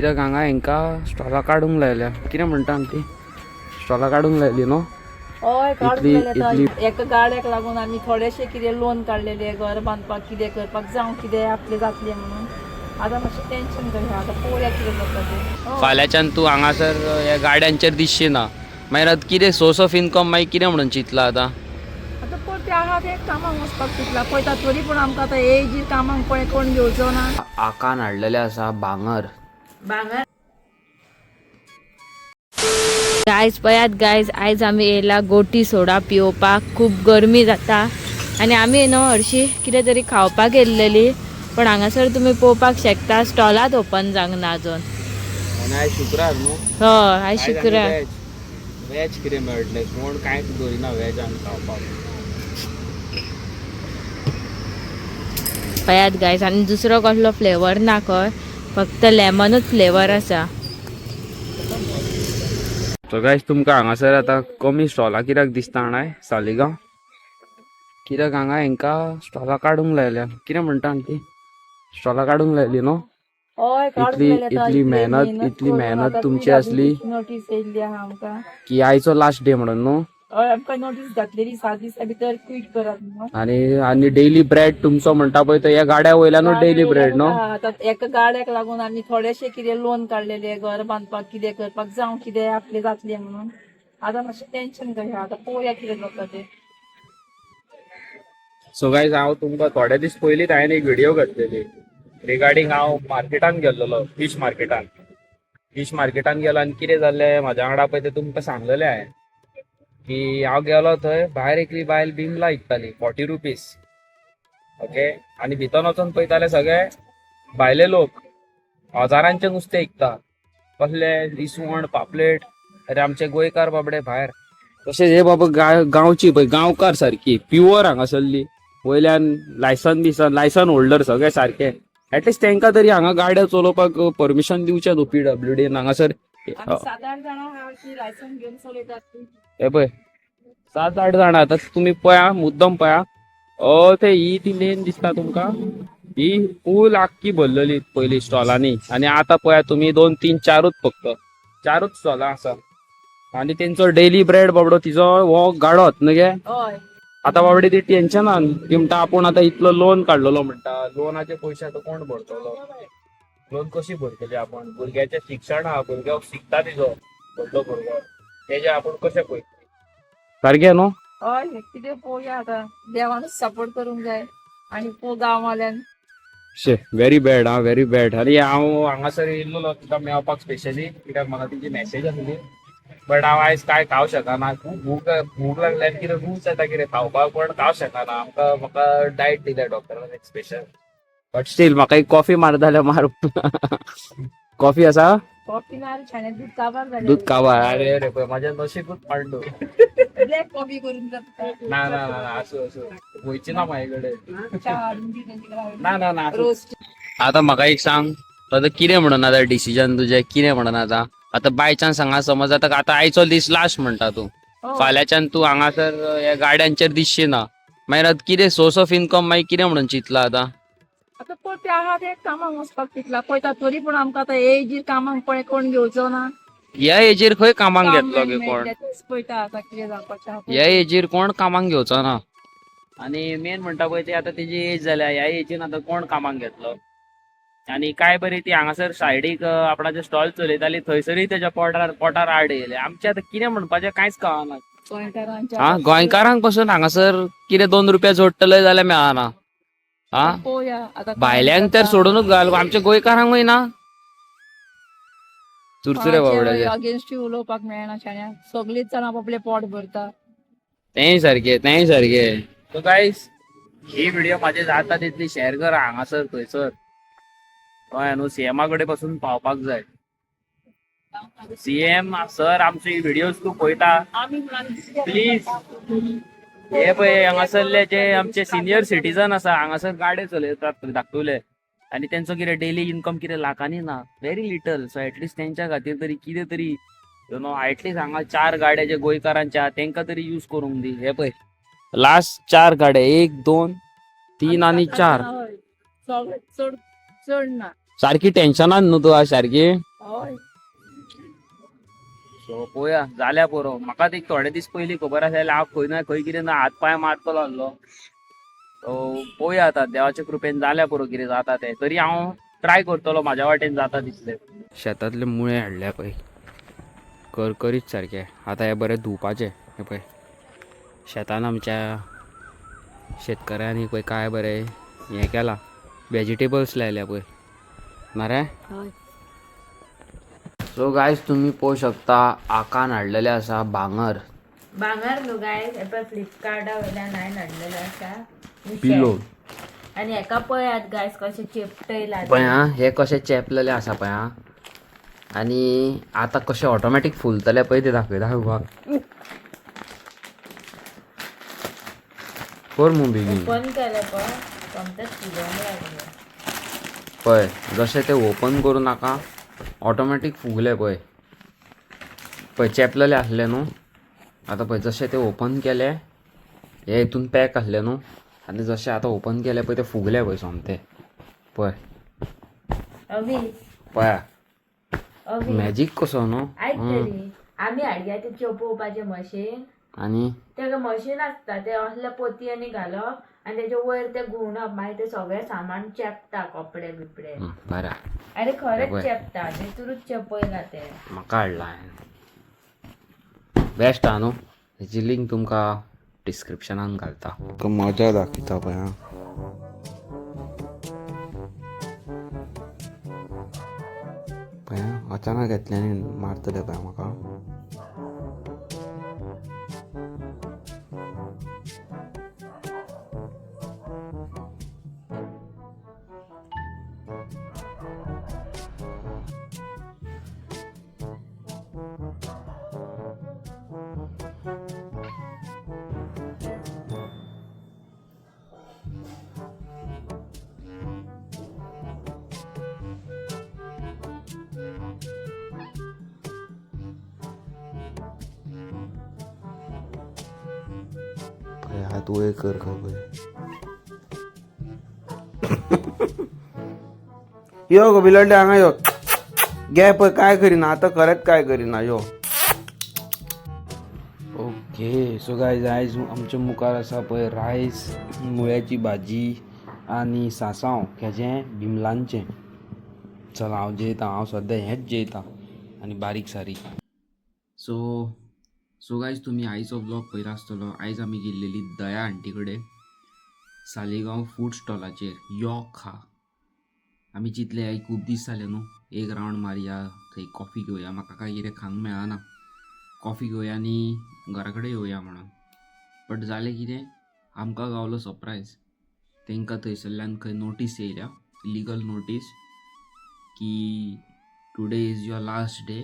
कित्याक हांगा हेंकां स्टॉलां काडूंक लायल्या. कितें म्हणटा आमटी, स्टॉलां काडूंक लायली न्हू? हय, काडून इतली जाल्यार एका गाड्याक लागून आमी थोडेशे कितें लोन काडलेले घर बांदपाक, कितें करपाक, जावं कितें आपलें जातलें म्हणून. आतां मातशें टेंशन कशें, आतां पळोवया कितें जाता तें. हय. फाल्यांच्यान तूं हांगासर ह्या गाड्यांचेर दिसशी ना. मागीर आतां कितें सोर्स ऑफ इनकम मागीर कितें म्हणून चिंतलां आतां? आतां पळय तें आहा तें कामाक वचपाक चिंतलां, पळयता तरी पूण आमकां आतां एजीर कामाक पळय कोण घेवचो ना. आकान हाडलेलें आसा भांगर. भांगर. गायज पळयात गायज, आयज आमी येयला गोटी सोडा पिवपाक. खूब गरमी जाता आनी आमी न्हू हरशीं कितें तरी खावपाक येयल्लेली, पण हांगासर तुमी पळोवपाक शकता स्टॉलात ओपन जावंक ना अजून. आनी आयज शुक्रार न्हू? हय, आयज शुक्रार. वेज वेज कितें मेळटलें? कोण कांयच दवरिना वेज आमी खावपाक. पळयात गायज, आनी दुसरो कसलो फ्लेवर ना खंय, फक्त लेमनूच फ्लेवर आसा. सो गायज, तुमकां हांगासर आतां कमी स्टॉलां कित्याक दिसता जाणाय सालिगांव? कित्याक हांगा हेंकां स्टॉलां काडूंक लायल्या. कितें म्हणटा आंटी, स्टॉलां काडूंक लायली न्हू? हय, काडून जाल्यार इतली मेहनत, इतली मेहनत तुमची आसली. नोटीस येयल्ली आहा आमकां. की आयचो लास्ट डे म्हणून न्हू? हय, आमकां नोटीस घातलेली 7 दिसां भितर क्विट करात म्हणून. आनी आनी डेली ब्रेड तुमचो म्हणटा पळय तो ह्या गाड्या वयल्यानूच डेली ब्रेड न्हू? आतां एका गाड्याक लागून आमी थोडेशे कितें लोन काडलेले घर बांदपाक, कितें करपाक, जावं कितें आपलें जातलें म्हणून. आतां मातशें टेंशन कशें, आतां पळोवया कितें जाता तें. सो गायज, हांव तुमकां थोडे दीस पयलींच हांवें एक व्हिडिओ घातलेली रिगार्डींग हांव मार्केटान गेल्लेलो, फीश मार्केटान. फीश मार्केटान गेलो आनी कितें जाल्लें म्हाज्या वांगडा पळय तें तुमकां सांगलेलें हांवें, की हांव गेलो थंय भायर एकली बायल बिमला विकताली 40 रुपीज, ओके. आनी भितर वचोन पळयताले सगळे भायले लोक हजारांचे नुस्तें विकता, कसले इसवण, पापलेट. अरे, आमचे गोंयकार बाबडे भायर. तशेंच हे बाबा गांवची पळय, गांवकार सारकी प्युअर हांगासरली, वयल्यान लायसन बिसन, लायसन होल्डर सगळे सारके. एटलिस्ट तांकां तरी हांगा गाड्यो चलोवपाक परमिशन दिवचें न्हू पीडब्ल्यूडीन हांगासर. आमी 7-8 जाणां आहा की लायसन घेवन चलयतात ती. हे पळय, 7-8 जाणां. आतां तुमी पळया, मुद्दम पळया, अ ते ही ती लेन दिसता तुमकां, ही फूल आख्खी भरलेली पयलीं स्टॉलांनी आनी आतां पळया तुमी, दोन तीन चारूच, फक्त चारूच स्टॉलां आसा. आनी तेंचो डेली ब्रेड बाबडो तिजो हो गाडोत न्हू गे? हय. आतां बाबडी ती टेन्शनान. ती म्हणटा आपूण आतां इतलो लोन काडलेलो म्हणटा, लोनाचे पयशे आतां कोण भरतलो, लोन कशी भरतली आपण, भुरग्याचें शिक्षण आहा, भुरग्याक शिकता तिजो व्हडलो भुरगो, तेजें आपूण कशें पळयतली सारकें न्हू? हय, कितें पळोवया आतां, देवानूच सपोर्ट करूंक जाय आनी पळोव गांववाल्यान. शे, व्हेरी बॅड हा, व्हेरी बॅड. आनी हांव हांगासर येयल्लो तुका मेळपाक स्पेशली कित्याक म्हाका तिची मॅसेज आसली, बट हांव आयज कांय खावंक शकना. खूब भूक भूक लागली आनी कितें रूच येता कितें खावपाक, पण खावंक शकना. आमकां म्हाका डायट दिल्या डॉक्टरान एक स्पेशल, बट स्टील म्हाका एक कॉफी मारता जाल्यार मार. कॉफी आसा? कॉफी ना रे, दूध काबार जालें. दूध काबार. अरे अरे, पळय म्हाजें नशीबूच पांडू. ब्लॅक कॉफी करून जाता. ना ना ना ना, आसूं आसूं, वयची ना म्हाजे कडेन. च्या हाडून दी तेंचे. ना ना ना, आसूं. रोस्ट. आतां म्हाका एक सांग, आतां कितें म्हणून आतां डिसिजन तुजें कितें म्हणून आतां? आतां बाय चान्स हांगा समज आतां आतां आयचो दीस लास्ट म्हणटा तूं, फाल्यांच्यान तूं हांगासर ह्या गाड्यांचेर दिसशी ना. मागीर आतां कितें सोर्स ऑफ इनकम मागीर कितें म्हणून चिंतलां आतां? आतां पळय तें आहा तें कामाक वचपाक चिंतलां, पळयता तरी पूण आमकां आतां एजीर कामाक पळय कोण घेवचो ना. ह्या एजीर खंय कामाक काम घेतलो गे कोण? मेळटलें तेच पळयता आतां कितें जावपाचें आहा. ह्या एजीर कोण कामाक घेवचो ना. आनी मेन म्हणटा पळय ते आतां तेजी एज जाल्या, ह्या एजीन आतां कोण कामाक घेतलो? आनी काय बरी ती हांगासर सायडीक आपणाचे स्टॉल चलयताली, थंयसरूय तेच्या पोटार पोटार आड येयले. आमचें आतां कितें म्हणपाचें कांयच कळना. गोंयकारांच्या. हा, गोंयकारांक पासून हांगासर कितें 2 रुपया जोडटले जाल्यार मेळना हा. पळोवया आतां काय भायल्यांक तर जाता. सोडूनच घाल, आमच्या गोंयकारांकूय ना. चुरचुरे बाबड्याचे. अगेन्स्ट उलोवपाक मेळना शाण्या, सगळींच जाणां आपलें पोट भरता. तेंय सारकें, तेंय सारकें. सो गायस, ही व्हिडिओ म्हाजे जाता तितली शेअर करा हांगासर थंयसर, कळ्ळें न्हू? सीएमा कडेन पासून पावपाक जाय. सीएम सर, आमचे व्हिडिओज तूं पळयता. आमी म्हणून प्लीज, हे पळय, हांगासरले जे आमचे सिनियर सिटीजन आसा, हांगासर गाडे चलयतात धाकटुले, आनी तेंचो कितें डेली इन्कम कितें लाखांनी ना, व्हेरी लिटल. सो एटलिस्ट तेंच्या खातीर तरी कितें तरी you know at least हांगा चार गाडे जे गोंयकारांचे आहा तेंकां तरी यूज करूंक दी. हे पळय, लास्ट चार गाडे, एक दोन तीन आनी चार. हय, सगळे चड चड ना. सारकी टेन्शनान न्हू तूं सारकी? सो पळोवया जाल्या पुरो. म्हाका एक थोडे दीस पयलीं खबर आसा जाल्यार हांव खंय ना खंय कितें ना हात पांय मारतलो आसलो. सो पळोवया आतां देवाच्या कृपेन जाल्या पुरो कितें जाता तें. तरी हांव ट्राय करतलो म्हाज्या वाटेन जाता तितलें. शेतांतले मुळे हाडल्या पळय, करकरीत सारके. आतां हे बरे धुवपाचे. हे पळय शेतान आमच्या शेतकऱ्यांनी पळय काय बरें हें केलां, वेजिटेबल्स लायल्या पळय मरे. हय. सो गायज तुमी पळोवंक शकता आकान हाडलेलें आसा भांगर. भांगर न्हू गायज, हे पळय फ्लिपकार्टा वयल्यान हांवें हाडलेलें आसा पिलो. आनी हेका पळयात गायज कशें चेपटयला. पळय आं, हे कशें चेपलेलें आसा पळय आं. आनी आतां कशें ऑटोमॅटीक फुलतलें पळय तें दाखयता तुका. कर मू बेगीन. ओपन केलें पळय, सोमतेंच फुलोंक लागलें. पळय जशें तें ओपन करूं नाका ऑटोमॅटीक फुगलें पळय. पळय चेपलेलें आसलें न्हू, आतां पळय जशें तें ओपन केलें, हे हितून पॅक आसलें न्हू, आनी जशें आतां ओपन केलें पळय तें फुगलें पळय सोमतें. पळय अवी पळया अवी मॅजीक कसो न्हू. आयक तरी, आमी हाडया तें चेपोवपाचें मशीन. आनी तेका मशीन आसता, तें असल्या पोतयांनी घालप आनी तेजे वयर तें घुंवडप, मागीर तें सगळें सामान चेपता, कपडे बिपडे. बरें. अरे खरेंच पळय. चेपता, भितरूच चेपयला तें. म्हाका हाडला हांवें, बेस्ट आहा न्हू. हेची लिंक तुमकां डिस्क्रिप्शनान घालता. मजा दाखयता पळय आं. पळय आं, अचानक येतलें आनी मारतलें पळय म्हाका. पळय हात वयर कर खंय पळय. यो गो बिलड्डे हांगा यो. घे पळय काय करिना आतां, खरेंच काय करिना यो. ओके सो गायज आयज आमच्या मुखार आसा पळय रायस, मुळ्याची भाजी आनी सांसांव हेजें बिमलांचें. चल हांव जेयता, हांव सद्या हेंच जेयता आनी बारीक सारीक. सो सो गायज तुमी आयचो ब्लॉग पळयला आसतलो. आयज आमी गेल्लेली दया आंटी कडेन सालिगांव फूड स्टॉलाचेर यो खा. आमी चिंतले आई खूब दीस जाले न्हू, एक रावंड मारया थंय, कॉफी घेवया. म्हाका काय कितें खावंक मेळना, कॉफी घेवया आनी घरा कडेन येवया म्हणून. बट जालें कितें, आमकां गावलो सरप्रायज. तांकां थंयसरल्यान खंय नोटीस येयल्या, लिगल नोटीस की today is your last day,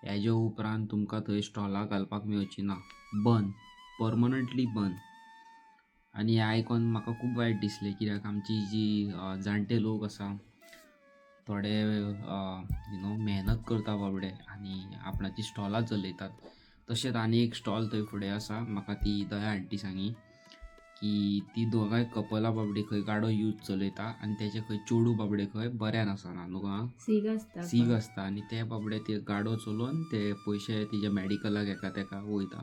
हेज्या उपरांत तुमकां थंय स्टॉलां घालपाक मेळची ना, बंद, परमनंटली बंद. आनी हें आयकोन म्हाका खूब वायट दिसलें, कित्याक आमची जी जाणटे लोक आसा थोडे you know मेहनत करता बाबडे आनी आपणाची स्टॉलां चलयतात. तशेंच आनी एक स्टॉल थंय फुडें आसा, म्हाका ती दया आंटी सांगी की ती दोगांय कपलां बाबडी खंय गाडो यूज चलयता आनी तेजे खंय चेडूं बाबडे खंय बऱ्यान आसना न्हू गो, सीग आसता. सीग आसता आनी ते बाबडे ते गाडो चलोवन ते पयशे तिच्या मॅडिकलाक हेका तेका वयता.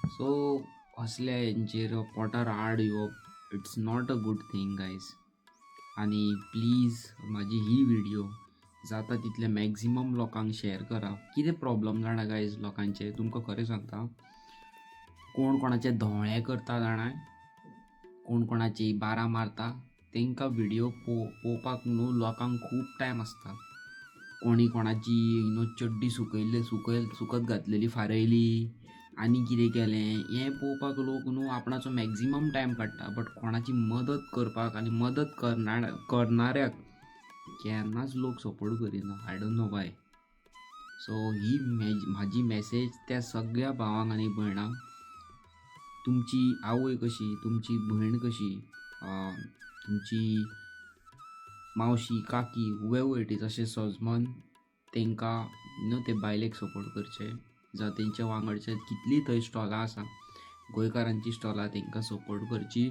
सो असल्या हेंचेर पोटार आड येवप it's not a good thing guys. आनी प्लीज म्हाजी ही व्हिडियो जाता तितले मॅक्झिमम लोकांक शेअर करा. कितें प्रॉब्लम जाणा गायज लोकांचे, तुमकां खरें सांगता, कोण कोणाचे धोळे करता जाणा, कोण कोणाची बारा मारता, तांकां व्हिडियो पळोवपाक न्हू लोकांक खूब टायम आसता. कोणी कोणाची you know चड्डी सुकयल्ली सुकत घातलेली फारयली आनी कितें केलें हें पळोवपाक लोक न्हू आपणाचो मॅक्झिमम टायम काडटा. बट कोणाची मदत करपाक आनी मदत करणाऱ्याक केन्नाच लोक सपोर्ट करिना. I don't know why. So ही म्हाजी मॅसेज त्या सगळ्या भावांक आनी भयणांक, तुमची आवय कशी, तुमची भयण कशी, तुमची मावशी काकी हुएवर it is, अशें सजमन तांकां you know ते बायलेक सपोर्ट करचे, जावं तेंच्या वांगडचे कितलीं थंय स्टॉलां आसा गोंयकारांची स्टॉलां तांकां सपोर्ट करची.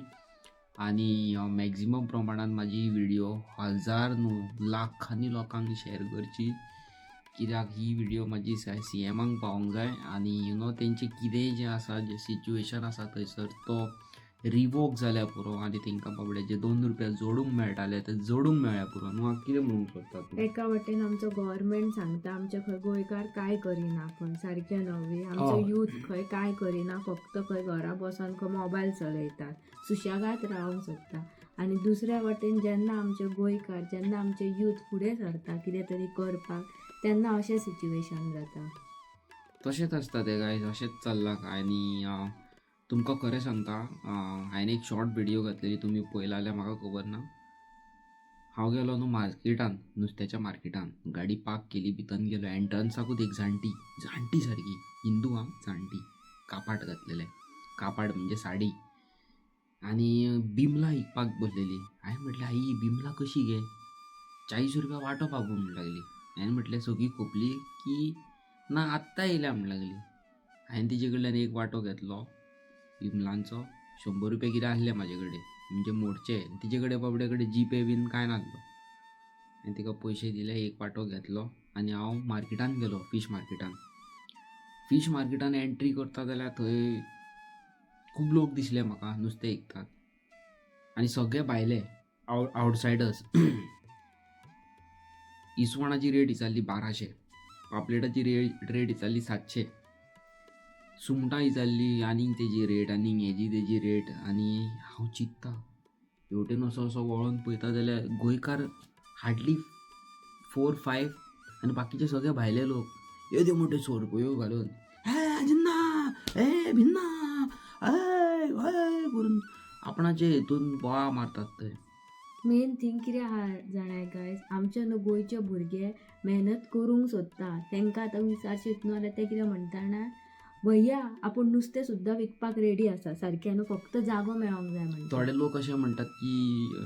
आनी मॅक्झिमम प्रमाणान म्हाजी ही व्हिडियो हजार न्हू लाखांनी लोकांक शेअर करची कित्याक ही व्हिडियो म्हाजी सीएमाक पावोंक जाय आनी you know तेंचें कितेंय जें आसा, जें सिच्युएशन आसा थंयसर तो रिवोक जाल्यार पुरो आनी तेंकां बाबडे जे 2 रुपया जोडूंक मेळटाले ते जोडूंक मेळ्ळ्या पुरो. न्हू कितें म्हणूंक सोदता तूं? एका वटेन आमचो गव्हर्मेंट सांगता आमचे खंय गोंयकार काय करिना, खंय सारकें नवी आमचो यूथ खंय काय करिना, फक्त खंय घरा बसोन खंय मोबायल चलयतात, सुशेगाद रावंक सोदता. आनी दुसऱ्या वटेन जेन्ना आमचे गोंयकार, जेन्ना आमचे यूथ फुडें सरता कितें तरी करपाक, तेन्ना अशें सिच्युएशन जाता. तशेंच आसता तें गायज, अशेंच चल्लां. आनी तुमकां खरें सांगता, हांवें एक शॉर्ट व्हिडियो घातलेली, तुमी पळयला जाल्यार म्हाका खबर ना. हांव गेलो न्हू मार्केटान, नुस्त्याच्या मार्केटान, गाडी पार्क केली, भितन गेलो. एंट्रन्साकूच एक जाणटी, जाणटी सारकी हिंदू आं, जाणटी, कापाट घातलेलें, कापाट म्हणजे साडी, आनी बिमलां विकपाक बसलेली. हांवें म्हटलें आई बिमलां कशी गे? 40 रुपया वांटो बाबू म्हणूंक लागली. हांवें म्हटलें सगळी खोपली की ना आत्तां येयल्या म्हणूंक लागली. हांवें तिजे कडल्यान एक वांटो घेतलो बिमलांचो, 100 रुपया कितें आसले म्हाजे कडेन, म्हणजे मोडचे. तिजे कडेन बाबडे कडेन जीपे बीन कांय नासलो. हांवें तिका पयशे दिले, एक वांटो घेतलो आनी हांव मार्केटान गेलो, फीश मार्केटान. फीश मार्केटान एंट्री करता जाल्यार थंय खूब लोक दिसले म्हाका नुस्तें विकतात आनी सगळे भायले आवटसायडर्स. इसवणाची रेट विचारली 1200, पापलेटाची रेट विचारली 700, सुंगटां विचारली आनीक तेजी रेट, आनीक हेजी तेजी रेट. आनी हांव चिंत्ता हेवटेन असो असो वळोन पळयता जाल्यार गोंयकार हार्डली 4-5 आनी बाकीचे सगळे भायले लोक येद्यो मोट्यो सोरपयो घालून हे जिन्ना हे भिन्ना हय हय करून आपणाचे हेतून बोळा मारतात थंय. मेन थींग कितें आहा जाणाय गायज, आमचे न्हू गोंयचे भुरगे मेहनत करूंक सोदता, तेंकां आतां विचारशीत न्हू जाल्यार ते कितें म्हणटा जाणा, भैया आपूण नुस्तें सुद्दां विकपाक रेडी आसा, सारकें न्हू, फक्त जागो मेळोंक जाय म्हणटा. थोडे लोक अशें म्हणटात की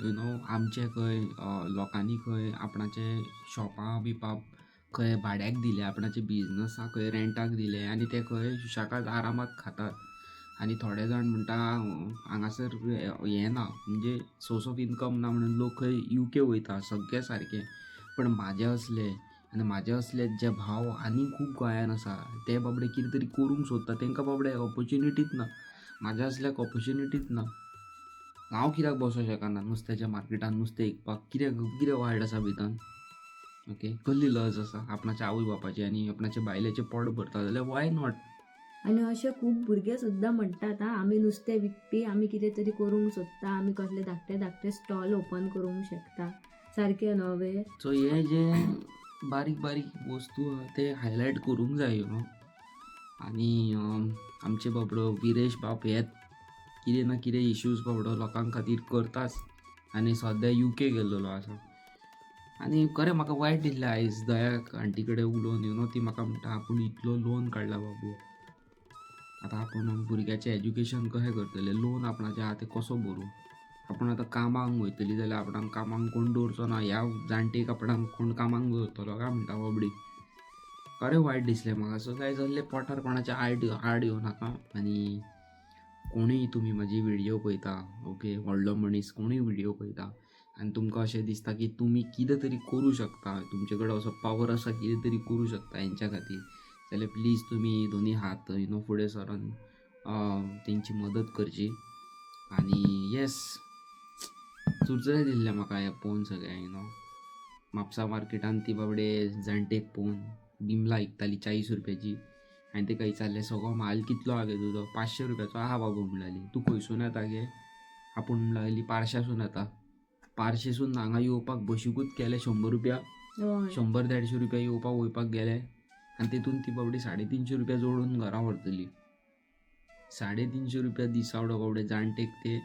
you know आमचे खंय लोकांनी खंय आपणाचे शॉपां बिपां खंय भाड्याक दिले, आपणाचे बिजनसां खंय रेंटाक दिले आनी ते खंय सुशेगाद आरामात खातात. आनी थोडे जाण म्हणटा हांगासर हें ना, म्हणजे सोर्स ऑफ इनकम ना म्हणून लोक खंय युके वयता, सगळे सारके. पण म्हाजे असले आनी म्हाजे असले जे भाव आनी खूब गोंयान आसा ते बाबडे कितें तरी करूंक सोदता, तेंकां बाबडे ऑपोर्च्युनिटीच ना. म्हाज्या असल्याक ऑपोर्च्युनिटीच ना. हांव कित्याक बसोंक शकना नुस्त्याच्या मार्केटान नुस्तें विकपाक? कितें कितें वायट आसा भितर? ओके, कसली लज आसा आपणाच्या आवय बापाची आनी आपणाच्या बायलेचें पोट भरता जाल्यार why not? आनी अशे खूब भुरगे सुद्दां म्हणटात आं, आमी नुस्तें विकपी, आमी कितें तरी करूंक सोदता, आमी कसले धाकटे धाकटे स्टॉल ओपन करूंक शकता, सारकें न्हू वे? सो हे जे बारीक बारीक वस्तू आहा ते हायलायट करूंक जाय you know. आनी आमचे बाबडो विरेश बाब हेत कितें ना कितें इश्यूज बाबडो लोकां खातीर करताच आनी सद्या युके गेल्लेलो आसा. आनी खरें म्हाका वायट दिसलें आयज दया आंटी कडेन उलोवन you know, ती म्हाका म्हणटा आपूण इतलो लोन काडला बाबू, आतां आपूण भुरग्याचें एज्युकेशन कशें करतलें, लोन आपणाचें आहा तें कसो भरूं, आपूण आतां कामाक वयतली जाल्यार आपणाक कामाक कोण दवरचो ना, ह्या जाणटेक आपणाक कोण कामाक दवरतलो काय म्हणटा बाबडी. खरें वायट दिसलें म्हाका. सो काय जाल्लें पोटार कोणाच्या आड आड येवं नाका. आनी कोणूय तुमी म्हाजी व्हिडियो पळयता, ओके, व्हडलो मनीस कोणूय व्हिडियो पळयता आनी तुमकां अशें दिसता की तुमी कितें तरी करूं शकता, तुमचे कडेन असो पावर आसा कितें तरी करूं शकता हेंच्या खातीर, जाल्यार प्लीज तुमी दोनी हात you know फुडें सरोन तेंची मदत करची. आनी येस, चुरचुरें दिसलें म्हाका हें पळोवन सगळें you know. Mapusa मार्केटान ती बाबडे जाणटेक पळोवन बिमलां विकताली 40 रुपयाची. हांवें तिका विचारलें सगळो म्हाल कितलो आहा गे तुजो? 500 रुपयाचो आहा बाबू म्हणली. तूं खंयसून येता गे? आपूण म्हणली पारशासून येता. पारशेसून हांगा येवपाक बशीकूच गेले 100 रुपया, 100-150 रुपया येवपाक वयपाक गेले आनी तितून ती बाबडी 350 रुपया जोडून घरा व्हरतली. 350 रुपया दिसावडो बाबडे जाणटेक ते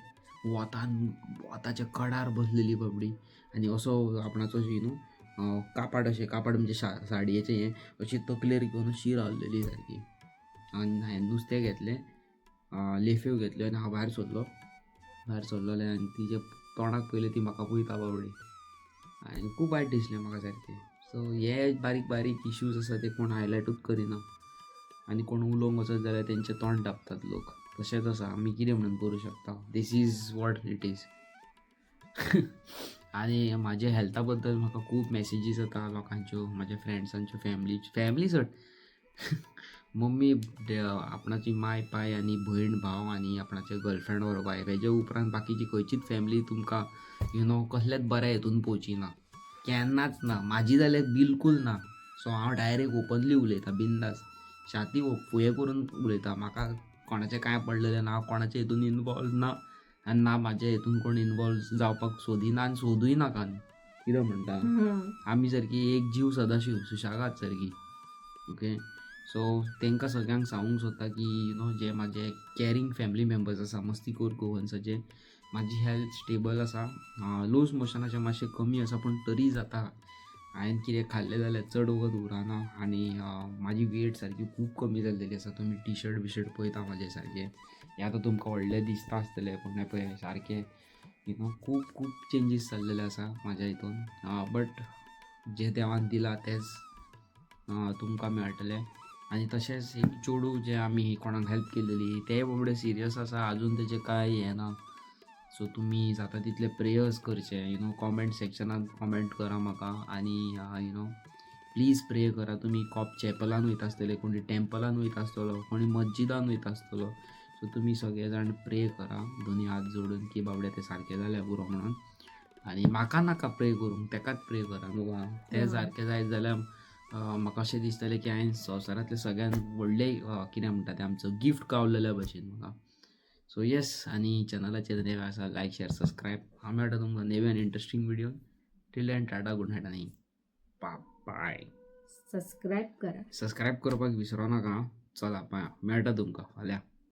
वतान वताच्या कडार बसलेली बाबडी. आनी असो आपणाचो न्हू कापाट, अशें कापाट म्हणजे साडयेचें हें अशी तकलेर घेवन अशी रावलेली सारकी. आनी हांवें नुस्तें घेतलें, लेफ्यो घेतल्यो आनी हांव भायर सरलो. भायर सरलोलें आनी तिजे तोंडाक पयलें ती म्हाका पळयता बाबडी आनी खूब वायट दिसलें म्हाका सारकें. सो हे बारीक बारीक इश्यूज आसा ते कोण हायलायटूच करिना आनी कोण उलोवंक वचत जाल्यार तेंचें तोंड दापतात लोक. तशेंच आसा, आमी कितें म्हणून करूं शकता? This is what it is. आनी म्हाज्या हेल्था बद्दल म्हाका खूब मॅसेजीस येता लोकांच्यो, म्हाज्या फ्रेंड्सांच्यो, फॅमिली फॅमिली सोड, मम्मी, आपणाची माय पाय आनी भयण भाव आनी आपणाचे गर्लफ्रेंड ऑर वायफ, हेजे उपरांत बाकीची खंयचीच फॅमिली तुमकां कसलेच बऱ्या हितून पळोवची ना, केन्नाच ना. म्हाजी जाल्यार बिलकूल ना. सो हांव डायरेक्ट ओपनली उलयतां, बिंदास छाती फुडें करून उलयता. म्हाका कोणाचें कांय पडलेलें ना, हांव कोणाच्या हितून इनवॉल्व ना आनी ना म्हाज्या हितून कोण इनवॉल्व जावपाक सोदिना आनी सोदूय नाका. कितें म्हणटा, आमी सारकी एक जीव सदाशिव सुशेगाद सारकी. ओके, सो तांकां सगळ्यांक सांगूंक सोदता की जे म्हाजे कॅरींग फॅमिली मेंबर्स आसा, मस्तीखोर गोवन्साचे, म्हाजी हेल्थ स्टेबल आसा. लूज मोशनाचें मातशें कमी आसा पूण तरी जाता. हांवें कितें खाल्लें जाल्यार चड वगत उरना आनी म्हाजी वेट सारकी खूब कमी जाल्लेली आसा. तुमी टी शर्ट बिशर्ट पळयता म्हाजें सारकें, हें आतां तुमकां व्हडलें दिसता आसतलें पूण हें पळय सारकें खूब खूब चेंजीस जाल्लेले आसा म्हाज्या हितून. बट जें देवान दिलां तेंच तुमकां मेळटलें. आनी तशेंच एक चेडूं जें आमी कोणाक हेल्प केलेली तेंय बाबडें सिरियस आसा, आजून तेजें कांय हें ना. सो तुमी जाता तितले प्रेयर्स करचे, कॉमेंट सेक्शनान कॉमेंट करा म्हाका आनी प्लीज प्रे करा. तुमी कॉप चॅपलान वयता आसतले, कोणी टेम्पलान वयता आसतलो, कोणी मस्जिदान वयता आसतलो. सो तुमी सगळे जाण प्रे करा दोनी हात जोडून की बाबडे ते सारके जाल्यार पुरो म्हणून. आनी म्हाका नाका प्रे करूंक, तेकाच प्रे करा न्हू. तें सारकें जायत जाल्यार म्हाका अशें दिसतलें की हांवें संवसारांतलें सगळ्यान व्हडलें कितें म्हणटा तें आमचो गिफ्ट गावलेल्या भशेन म्हाका. सो येस, आनी चॅनलाचेर नवे आसा लायक शेअर सबस्क्रायब. हांव मेळटा तुमकां नवे आनी interesting video. Till then tata, good night आनी बाय. सबस्क्रायब करा. सबस्क्रायब करपाक विसरो नाका. चला बाय, मेळटा तुमकां फाल्यां.